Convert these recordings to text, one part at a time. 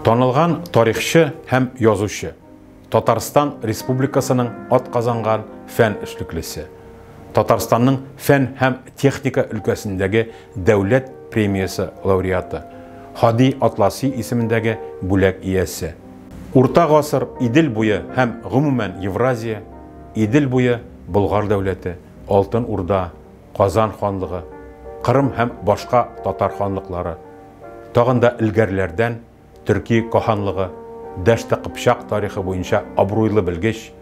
Танылган тарихчы һәм язучы, Татарстан Республикасының атказанган фән эшлеклесе, Татарстанның фән һәм техника өлкәсендәге дәүләт премиясе лауреаты, Һади Атласи исемендәге бүләк иясе. Урта гасыр Идел буе һәм гомумән Евразия, Идел буе Болгар дәүләте, Алтын Урда, Казан ханлыгы, Кырым һәм башка татар ханлыклары, тагын да элгәрләрдән Төрки каханлыгы, Дәште Кыпчак тарихы буенча абруйлы белгеч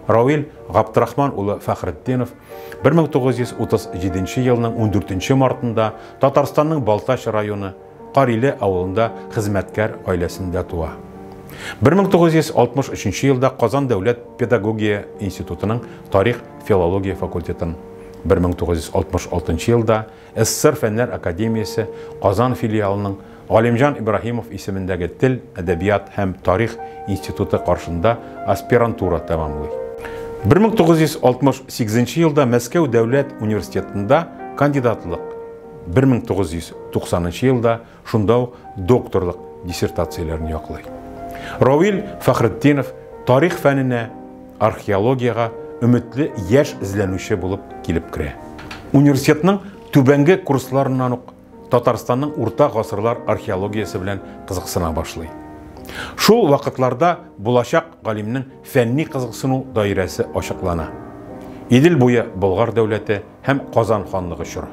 Равил Габдрахман улы Фәхретдинов 1937 елның 14 мартында Татарстанның Балтач районы Кариле авылында хезмәткәр гаиләсендә туа. 1963 елда Казан дәүләт педагогия институтының тарих-филология факультетын, 1966 елда СССР Фәннәр академиясе Казан филиалының Галимҗан Ибраһимов исемендәге тел, әдәбият һәм тарих институты каршында аспирантура тәмамлый. 1968 елда Мәскәү дәүләт университетында кандидатлык, 1990 елда шунда ук докторлык диссертацияләрен яклый. Равил Фәхретдинов тарих фәненә, археологиягә өметле яшь эзләнүче булып килеп керә. Университетның түбәнге курсларыннан ук Татарстанның урта гасырлар археологиясе белән кызыксына башлый. Шул вакытларда булачак галимнең фәнни кызыксыну даирәсе ачыклана. Идел буе Болгар дәүләте һәм Казан ханлыгы чоры.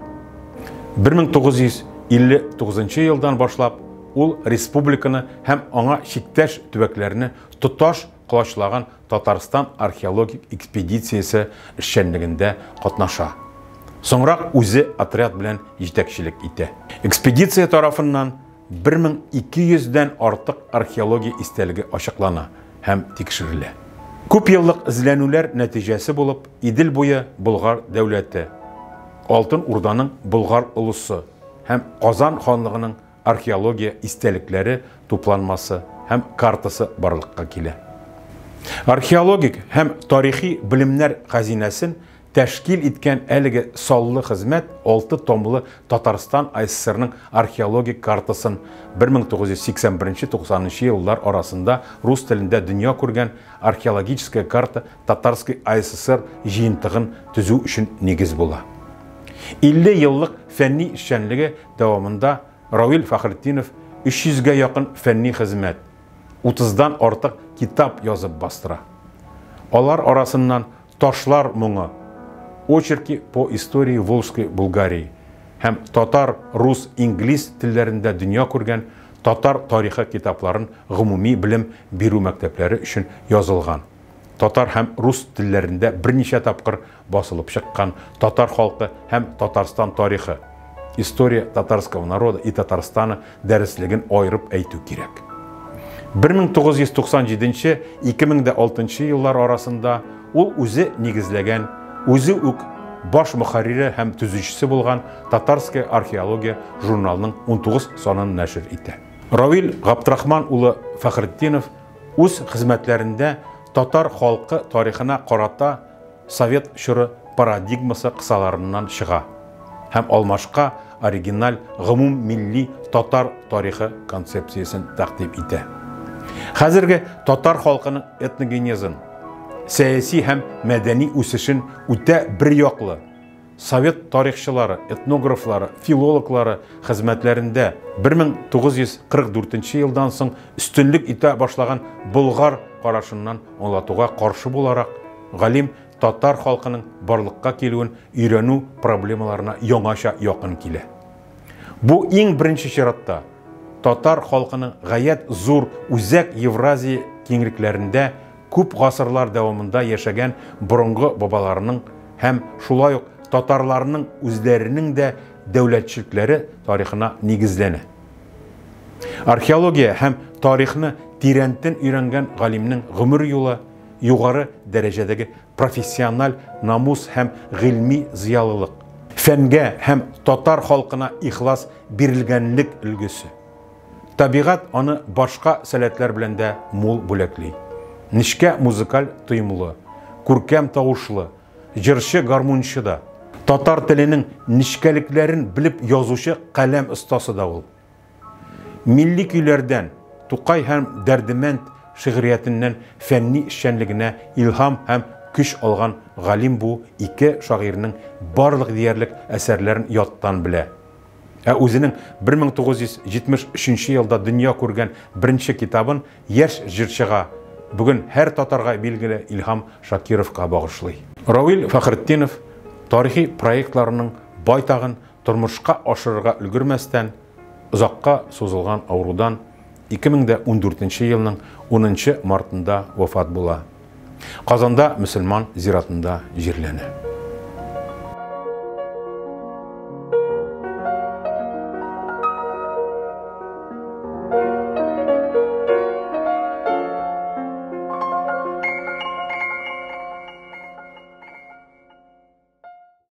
1959 елдан башлап ул республиканы һәм аңа чиктәш төбәкләрне тоташ колачлаган Татарстан археологик экспедициясе эшчәнлегендә катнаша. Соңрак үзе отряд белән җитәкчелек итә. Экспедиция тарафыннан 1200 дән артык археология истәлеге ачыклана һәм тикшерелә. Күп еллык эзләнүләр нәтиҗәсе булып Идел буе Болгар дәүләте, Алтын Урданың Болгар олысы һәм Казан ханлыгының археология истәлекләре тупланмасы һәм картасы барлыкка килә. Археологик һәм тарихи белемнәр хәзинәсен тәшкил иткән әлеге саллы хезмәт 6 томлы Татарстан АССРның археологик картасын 1981-90 еллар арасында рус телендә дөнья күргән Археологическая карта Татарской АССР җыентыгын төзү өчен нигез була. 50 еллык фәнни эшчәнлеге дәвамында Равил Фәхретдинов 300 гә якын фәнни хезмәт, 30-дан артык китап язып бастыра. Алар арасыннан Ташлар моңы, Очерки по истории Волжской Булгарии һәм татар, рус, инглиз телләрендә дөнья күргән Татар тарихы китапларын гомуми белем бирү мәктәпләре өчен язылган. Татар һәм рус телләрендә берничә тапкыр басылып чыккан Татар халкы һәм Татарстан тарихы, История татарского народа и Татарстана дәреслеген аерып әйтү кирәк. 1997-2006 еллар арасында ул үзе нигезләгән, үзе үк баш мөхәррире һәм төзүчесе булган Татарская археология журналының 19 санын нәшер итә. Равил Габдрахман улы Фәхретдинов үз хезмәтләрендә татар халкы тарихына карата совет чоры парадигмасы кысаларыннан чыга һәм алмашка оригиналь гомуммилли татар тарихы концепциясен тәкъдим итә. Хәзерге татар халкының этногенезын, сәяси һәм мәдәни үсешен үтә берьяклы совет тарихчылары, этнографлары, филологлары хезмәтләрендә 1944 елдан соң өстенлек итә башлаган болгар карашыннан аңлатуга каршы буларак, галим татар халкының барлыкка килүен өйрәнү проблемаларына яңача якын килә. Бу иң беренче чиратта татар халкының гаять зур Үзәк Евразия киңлекләрендә күп гасырлар дәвамында яшәгән борынгы бабаларының һәм шулай ук татарларның үзләренең дә дәүләтчелекләре тарихына нигезләнә. Археология һәм тарихны тирәнтен өйрәнгән галимнең гомер юлы югары дәрәҗәдәге профессиональ намус һәм гыйльми зыялылык, фәнгә һәм татар халкына ихлас бирелгәнлек өлгесе. Табигать аны башка сәләтләр белән дә мул бүләкли. Нечкә музыкаль тоемлы, күркәм тавышлы, җырчы-гармунчы да, татар теленең нечкәлекләрен белеп язучы каләм остасы да ул. Милли көйләрдән, Тукай һәм Дәрдемәнд шигъриятеннән фәнни эшчәнлегенә илһам һәм көч алган галим бу ике шагыйрьнең барлык диярлек әсәрләрен яттан белә. Ә үзенең 1973 елда дөнья күргән беренче китабын яшь җырчыга, бүген һәр татарга билгеле Илһам Шакировка багышлый. Равил Фәхретдинов тарихи проектларының байтагын тормышка ашырырга өлгермәстән, озакка сузылган авырудан 2014 елның 10 мартында вафат була. Казанда мөселман зиратында җирләнә.